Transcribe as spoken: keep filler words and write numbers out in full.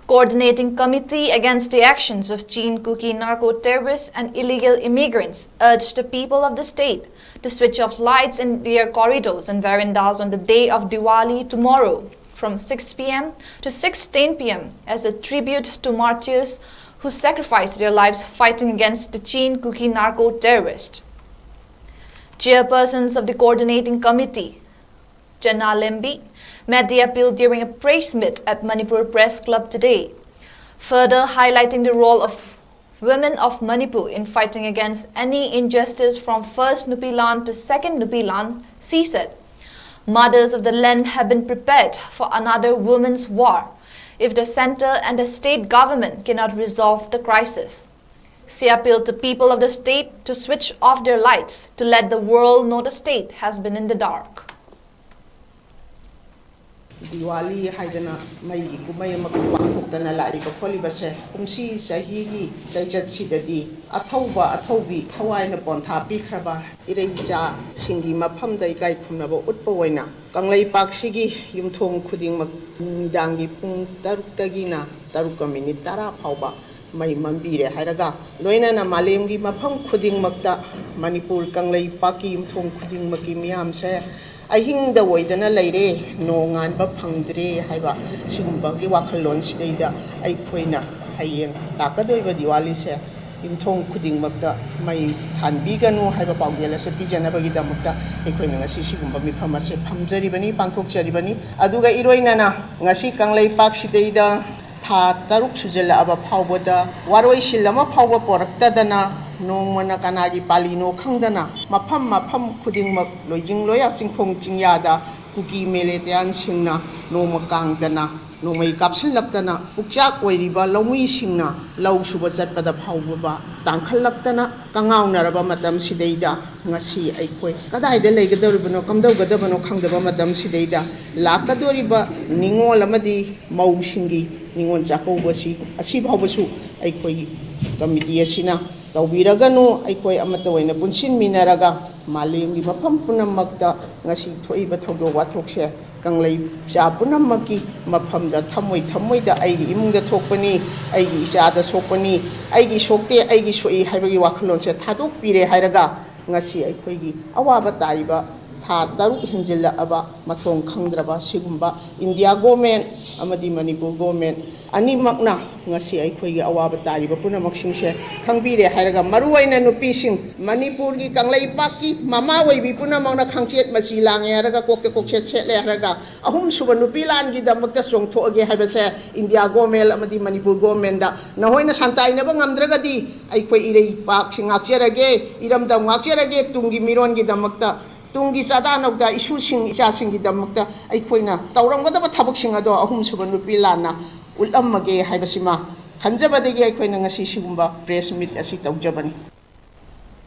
Coordinating Committee Against the Actions of Chin Kuki Narco Terrorists and Illegal Immigrants urged the people of the state to switch off lights in their corridors and verandas on the day of Diwali tomorrow from six p m to six ten p m as a tribute to martyrs who sacrificed their lives fighting against the Chin Kuki narco terrorists. Chairpersons of the coordinating committee, Chena Lembi, made the appeal during a press meet at Manipur Press Club today, further highlighting the role of women of Manipur in fighting against any injustice from first Nupilan to second Nupilan. She said, "Mothers of the land have been prepared for another women's war if the center and the state government cannot resolve the crisis." She appealed to people of the state to switch off their lights to let the world know the state has been in the dark. Diwali ꯍꯥꯏꯗꯅ ꯃꯩꯒꯤ ꯀꯨꯝꯍꯩ ꯑꯃꯈꯛ ꯄꯥꯡꯊꯣꯛꯇꯅ ꯂꯥꯛꯂꯤꯕ ꯈꯣꯠꯂꯤꯕꯁꯦ, ꯀꯨꯝꯁꯤ ꯆꯍꯤꯒꯤ ꯆꯩꯆꯠꯁꯤꯗꯗꯤ ꯑꯊꯧꯕ ꯑꯊꯧꯕꯤ ꯊꯋꯥꯏꯅ ꯄꯣꯟꯊꯥ ꯄꯤꯈ꯭ꯔꯕ ꯏꯔꯩꯆꯥꯁꯤꯡꯒꯤ ꯃꯐꯝꯗ ꯏꯀꯥꯏ ꯈꯨꯝꯅꯕ ꯎꯠꯄ ꯑꯣꯏꯅ ꯀꯪꯂꯩꯄꯥꯛꯁꯤꯒꯤ ꯌꯨꯝꯊꯣꯡ ꯈꯨꯗꯤꯡꯃꯛ ꯅꯨꯃꯤꯗꯥꯡꯒꯤ ꯄꯨꯡ ꯇꯔꯨꯛꯇꯒꯤꯅ ꯇꯔꯨꯛꯀ ꯃꯤꯅꯤꯠ ꯇꯔꯥ ꯐꯥꯎꯕ ꯃꯩ ꯃꯝꯕꯤꯔꯦ ꯍꯥꯏꯔꯒ, ꯂꯣꯏꯅꯅ ꯃꯥꯂꯦꯝꯒꯤ ꯃꯐꯝ ꯈꯨꯗꯤꯡꯃꯛꯇ ꯃꯅꯤꯄꯨꯔ ꯀꯪꯂꯩꯄꯥꯛꯀꯤ ꯌꯨꯝꯊꯣꯡ ꯈꯨꯗꯤꯡꯃꯛꯀꯤ ꯃꯤꯌꯥꯝꯁꯦ ꯑꯍꯤꯡꯗ ꯑꯣꯏꯗꯅ ꯂꯩꯔꯦ, ꯅꯣꯡꯉꯥꯟꯕ ꯐꯪꯗ꯭ꯔꯦ ꯍꯥꯏꯕ ꯁꯤꯒꯨꯝꯕꯒꯤ ꯋꯥꯈꯜꯂꯣꯟꯁꯤꯗꯩꯗ ꯑꯩꯈꯣꯏꯅ ꯍꯌꯦꯡ ꯂꯥꯛꯀꯗꯧꯔꯤꯕ ꯗꯤꯋꯥꯂꯤꯁꯦ ꯌꯨꯝꯊꯣꯡ ꯈꯨꯗꯤꯡꯃꯛꯇ ꯃꯩ ꯊꯥꯟꯕꯤꯒꯅꯨ ꯍꯥꯏꯕ ꯄꯥꯎꯖꯦꯜ ꯑꯁꯦ ꯄꯤꯖꯅꯕꯒꯤꯗꯃꯛꯇ ꯑꯩꯈꯣꯏꯅ ꯉꯁꯤ ꯁꯤꯒꯨꯝꯕ ꯃꯤꯐꯝ ꯑꯁꯦ ꯐꯝꯖꯔꯤꯕꯅꯤ, ꯄꯥꯡꯊꯣꯛꯆꯔꯤꯕꯅꯤ꯫ ꯑꯗꯨꯒ ꯏꯔꯣꯏꯅꯅ ꯉꯁꯤ ꯀꯪꯂꯩꯄꯥꯛꯁꯤꯗꯩꯗ ꯊꯥ ꯇꯔꯨꯛ ꯁꯨꯖꯜꯂꯛꯑꯕ ꯐꯥꯎꯕꯗ ꯋꯥꯔꯣꯏꯁꯤꯜ ꯑꯃ ꯐꯥꯎꯕ ꯄꯣꯔꯛꯇꯗꯅ, ꯅꯣꯡꯃꯅ ꯀꯅꯥꯒꯤ ꯄꯥꯂꯤꯅꯣ ꯈꯪꯗꯅ ꯃꯐꯝ ꯃꯐꯝ ꯈꯨꯗꯤꯡꯃꯛ ꯂꯣꯏꯖꯤꯡ ꯂꯣꯌꯥ ꯆꯤꯡꯈꯣꯡ ꯆꯤꯡꯌꯥꯗ ꯀꯨꯀꯤ ꯃꯤꯂꯤꯇꯦꯟꯁꯤꯡꯅ ꯅꯣꯡꯃ ꯀꯥꯡꯗꯅ, ꯅꯣꯡꯃꯩ ꯀꯥꯞꯁꯤꯜꯂꯛꯇꯅ, ꯄꯨꯛꯆꯥꯛ ꯑꯣꯏꯔꯤꯕ ꯂꯧꯃꯤꯁꯤꯡꯅ ꯂꯧ ꯁꯨꯕ ꯆꯠꯄꯗ ꯐꯥꯎꯕ ꯇꯥꯡꯈꯠꯂꯛꯇꯅ ꯀꯉꯥꯎꯅꯔꯕ ꯃꯇꯝꯁꯤꯗꯩꯗ ꯉꯁꯤ ꯑꯩꯈꯣꯏ ꯀꯗꯥꯏꯗ ꯂꯩꯒꯗꯧꯔꯤꯕꯅꯣ, ꯀꯝꯗꯧꯒꯗꯕꯅꯣ ꯈꯪꯗꯕ ꯃꯇꯝꯁꯤꯗꯩꯗ ꯂꯥꯛꯀꯗꯧꯔꯤꯕ ꯅꯤꯉꯣꯜ ꯑꯃꯗꯤ ꯃꯧꯁꯤꯡꯒꯤ ꯅꯤꯉꯣꯜ ꯆꯥꯛꯀꯧꯕꯁꯤ ꯑꯁꯤꯐꯥꯎꯕꯁꯨ ꯑꯩꯈꯣꯏꯒꯤ ꯀꯃꯤꯇꯤ ꯑꯁꯤꯅ ꯇꯧꯕꯤꯔꯒꯅꯨ꯫ ꯑꯩꯈꯣꯏ ꯑꯃꯠꯇ ꯑꯣꯏꯅ ꯄꯨꯟꯁꯤꯟꯃꯤꯟꯅꯔꯒ ꯃꯥꯂꯦꯝꯒꯤ ꯃꯐꯝ ꯄꯨꯝꯅꯃꯛꯇ ꯉꯁꯤ ꯊꯣꯛꯏꯕ ꯊꯧꯗꯣꯛ ꯋꯥꯊꯣꯛꯁꯦ ꯀꯪꯂꯩꯆꯥ ꯄꯨꯝꯅꯃꯛꯀꯤ ꯃꯐꯝꯗ ꯊꯃꯣꯏ ꯊꯃꯣꯏꯗ ꯑꯩꯒꯤ ꯏꯃꯨꯡꯗ ꯊꯣꯛꯄꯅꯤ, ꯑꯩꯒꯤ ꯏꯆꯥꯗ ꯁꯣꯛꯄꯅꯤ, ꯑꯩꯒꯤ ꯁꯣꯛꯇꯦ, ꯑꯩꯒꯤ ꯁꯣꯛꯏ ꯍꯥꯏꯕꯒꯤ ꯋꯥꯈꯜꯂꯣꯟꯁꯦ ꯊꯥꯗꯣꯛꯄꯤꯔꯦ ꯍꯥꯏꯔꯒ, ꯉꯁꯤ ꯑꯩꯈꯣꯏꯒꯤ ꯑꯋꯥꯕ ꯇꯥꯔꯤꯕ ꯊꯥ ꯇꯔꯨꯛ ꯍꯦꯟꯖꯤꯜꯂꯛꯑꯕ ꯃꯊꯣꯡ ꯈꯪꯗ꯭ꯔꯕ ꯁꯤꯒꯨꯝꯕ ꯏꯟꯗꯤꯌꯥ ꯒꯣꯔꯃꯦꯟ ꯑꯃꯗꯤ ꯃꯅꯤꯄꯨꯔ ꯒꯣꯔꯃꯦꯟ ꯑꯅꯤꯃꯛꯅ ꯉꯁꯤ ꯑꯩꯈꯣꯏꯒꯤ ꯑꯋꯥꯕ ꯇꯥꯔꯤꯕ ꯄꯨꯝꯅꯃꯛꯁꯤꯡꯁꯦ ꯈꯪꯕꯤꯔꯦ ꯍꯥꯏꯔꯒ, ꯃꯔꯨꯑꯣꯏꯅ ꯅꯨꯄꯤꯁꯤꯡ, ꯃꯅꯤꯄꯨꯔꯒꯤ ꯀꯪꯂꯩꯄꯥꯛꯀꯤ ꯃꯃꯥ ꯑꯣꯏꯕꯤ ꯄꯨꯝꯅꯃꯛꯅ ꯈꯪꯆꯦꯠ ꯃꯆꯤ ꯂꯥꯡꯉꯦ ꯍꯥꯏꯔꯒ, ꯀꯣꯛꯇ ꯀꯣꯛꯆꯦꯠ ꯁꯦꯠꯂꯦ ꯍꯥꯏꯔꯒ, ꯑꯍꯨꯝꯁꯨꯕ ꯅꯨꯄꯤ ꯂꯥꯟꯒꯤꯗꯃꯛꯇ ꯆꯣꯡꯊꯣꯛꯑꯒꯦ ꯍꯥꯏꯕꯁꯦ ꯏꯟꯗꯤꯌꯥ ꯒꯣꯔꯃꯦꯟ ꯑꯃꯗꯤ ꯃꯅꯤꯄꯨꯔ ꯒꯣꯔꯃꯦꯟꯗ ꯅꯈꯣꯏꯅ ꯁꯟꯇꯥꯏꯅꯕ ꯉꯝꯗ꯭ꯔꯒꯗꯤ, ꯑꯩꯈꯣꯏ ꯏꯔꯩꯄꯥꯛꯁꯤ ꯉꯥꯛꯆꯔꯒꯦ, ꯏꯔꯝꯗꯝ ꯉꯥꯛꯆꯔꯒꯦ, ꯇꯨꯡꯒꯤ ꯃꯤꯔꯣꯟꯒꯤꯗꯃꯛꯇ, ꯇꯨꯡꯒꯤ ꯆꯥꯗꯥ ꯅꯧꯗꯥ ꯏꯁꯨꯁꯤꯡ ꯏꯆꯥꯁꯤꯡꯒꯤꯗꯃꯛꯇ ꯑꯩꯈꯣꯏꯅ ꯇꯧꯔꯝꯒꯗꯕ ꯊꯕꯛꯁꯤꯡ ꯑꯗꯣ ꯑꯍꯨꯝꯁꯨꯕ ꯅꯨꯄꯤ ꯂꯥꯟꯅ ꯎꯠꯂꯝꯃꯒꯦ ꯍꯥꯏꯕꯁꯤꯃ ꯈꯟꯖꯕꯗꯒꯤ ꯑꯩꯈꯣꯏꯅ ꯉꯁꯤ ꯁꯤꯒꯨꯝꯕ ꯄ꯭ꯔꯦꯁ ꯃꯤꯠ ꯑꯁꯤ ꯇꯧꯖꯕꯅꯤ꯫